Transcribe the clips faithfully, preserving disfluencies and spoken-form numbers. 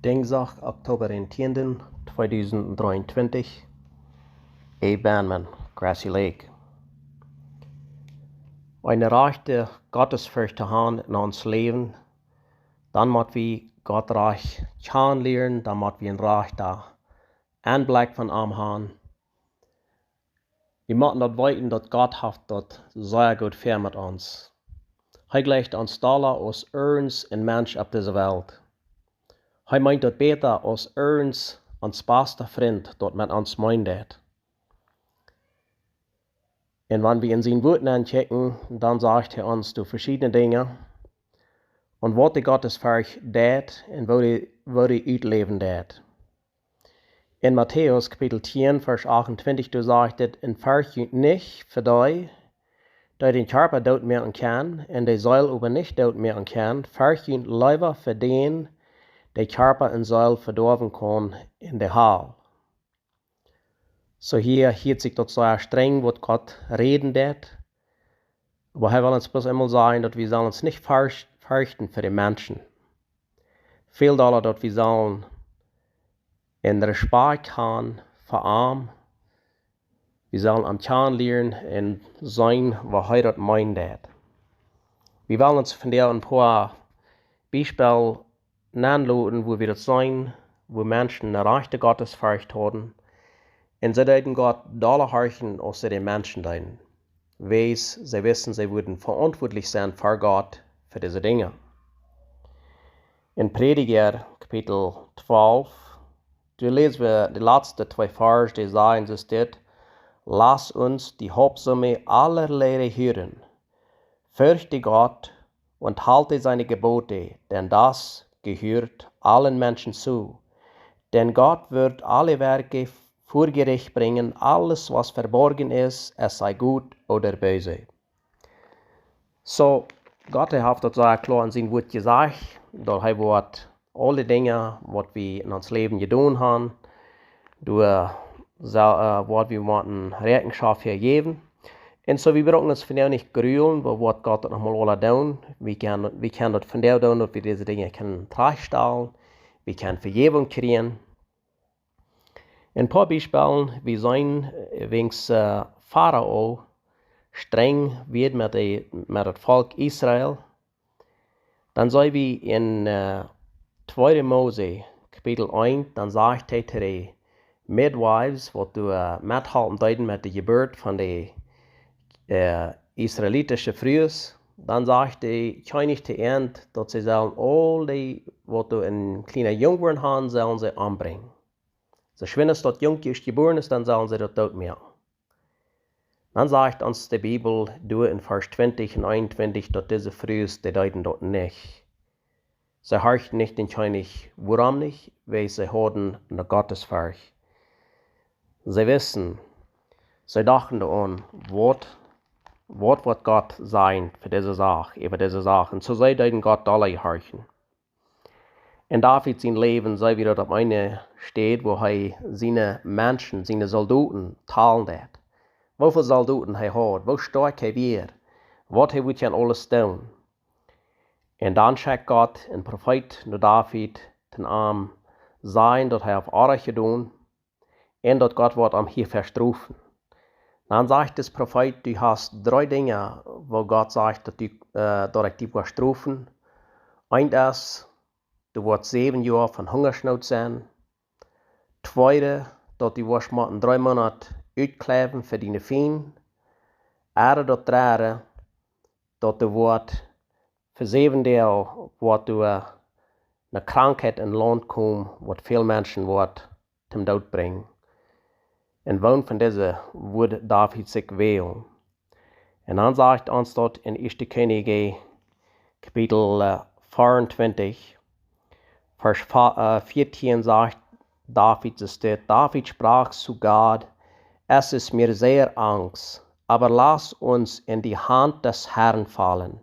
Dinsdach, Oktober den tienden, tweedusent dreeuntwintich. A. Banman, Grassy Lake. Een rajchta Gottesfurcht to haben en ons Läwen, dan mott wie Gott rajcht kjanen lieren, dan mott wie een rajchta Enblikj von am haben. Wie motten daut weeten, daut Gott haft daut sea goot ver met ons. Hee jleicht ons dolla aus irjent een Mensch opp dise Welt. Hee meent daut bäta aus irjent ons basta Frint daut met ons meenen deit. Un wan wie en sien Wuat nenkjikjen, dan sajcht hee ons doa veschiedne Dinja, un waut de Gottesfurcht deit un woo dee, woo dee utläwen deit. En Matäus Kapitel tieen, Varsch achtuntwintich, doa sajcht et: "Un fercht junt nich fa dee, dee dän Kjarpa doot moaken kaun un de Seel oba nich doot moaken kaun, fercht junt leewa fa dän, dee Kjarpa un Seel vedoawen kaun en de Hal." Soo hia hieet sikj daut sea strenj, waut Gott räden deit. Oba hee well ons bloos eemol sajen, daut wie sellen ons nich ferch-, ferchten fa de Menschen. Väl dolla, daut wie sellen een Respakjt haben fa am. Wie sellen am kjanen lieren un seenen, waut hee daut meenen deit. Wie wellen ons vondoag een poa Biespel nenloten, wua wie daut seenen, wua Menschen eene rajchte Gottesfurcht hauden. Un see deeden Gott dolla horchen, aus see de Menschen deeden. Wiels see wisten, see wudden veauntwuatlich sennen ver Gott fa dise Dinja. En Prädja Kapitel twalf, doa läsen wie de latste twee Varsch, dee sajen soo dit: "Lasst uns die Hauptsache aller Lehre hören. Fürchte Gott und halte seine Gebote, denn das gehört allen Menschen zu. Denn Gott wird alle Werke vor Gericht bringen, alles, was verborgen ist, es sei gut oder böse." Soo, Gott, hee haft daut sea kloa en sien Wuat jesajcht, daut hee woat aule Dinja, waut wie en ons Läwen jedonen haben, doa sa-, äh, woat wie motten Rechenschoft fa jäwen. Un soo, wie brucken ons vondoag nich grulen, oba waut Gott daut noch mol aula doonen. Wie kjennen, wie kjennen daut vondoag doonen, daut wie dise Dinja kjennen trajchtstalen, wie kjennen Vejäwunk kjrieen. Een poa Biespels, wie seenen, äh, wiels, äh, Farao strenj wia met de, met daut Volkj Israel. Dan seenen wie en, äh, tweede Mose, Kapitel eent, dan sajcht hee to de Midwives, waut doa, äh, methalpen deeden met de Jeburt von de, äh, israelitische Frues, dan sajcht de Kjennich to an, daut see sellen aul dee, waut doa een kjliena Jung woaren haben, sellen see ombrinjen. Soo schwind aus daut Jung es jebuaren, dan sellen see daut doot moaken. Dan sajcht ons de Bibel doa en Varsch twintich un eenuntwintich, daut dise Frues, dee deeden daut nich. See horchten nich dän Kjennich. Wuarom nich? Wiels see hauden eene Gottesfurcht. See wisten, see dochten doaraun, waut, waut woat Gott sajen fa dise Sach, äwa dise Sach. Un soo see deeden Gott dolla horchen. En David sien Läwen seenen wie daut opp eene Städ, wua hee siene Menschen, siene Soldoten talen deed. Woo väl Soldoten hee haud, woo stoakj hee wia, waut hee wudd kjennen aules doonen. Un dan schekjt Gott een Profeet no David, toom am sajen, daut hee haft Onrajcht jedonen, un daut Gott woat am hia strofen. Dan sajcht dis Profeet: "Du hast dree Dinja, wua Gott sajcht, daut du, äh, daut ekj die woa strofen. Eent es, du woascht säwen Joa von Hungasnoot sennen. Tweede, daut du woascht motten dree Moonat utkjleiwen fa diene Fiend. Ea daut dredde, daut du woascht fa säwen Doag woascht du, äh, eene Krankheit en Launt komen, waut väl Menschen woat toom Doot brinjen." Un woon von dise wudd David sikj wälen? Un dan sajcht ons daut en Ieeschte Kjennichs, Kapitel, äh, vea un twintich, Varsch fa-, äh, vieetieen sajcht David, es dit: "David sprach zu Gott: Es ist mir sehr Angst, aber lass uns in die Hand des Herrn fallen,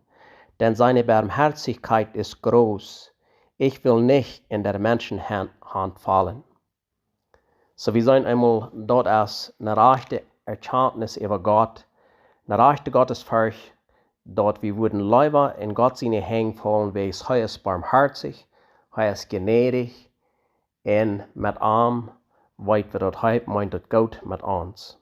denn seine Barmherzigkeit ist groß. Ich will nicht in der Menschen Hand, Hand fallen." Soo, wie seenen eemol, daut es eene rajchte Erkjantnis äwa Gott, eene rajchte Gottesfurcht, daut wie wudden leewa en Gott siene Henj faulen, wiels hee es barmhartich, hee es jnädich, Un met am weet wie daut hee meent daut goot met ons.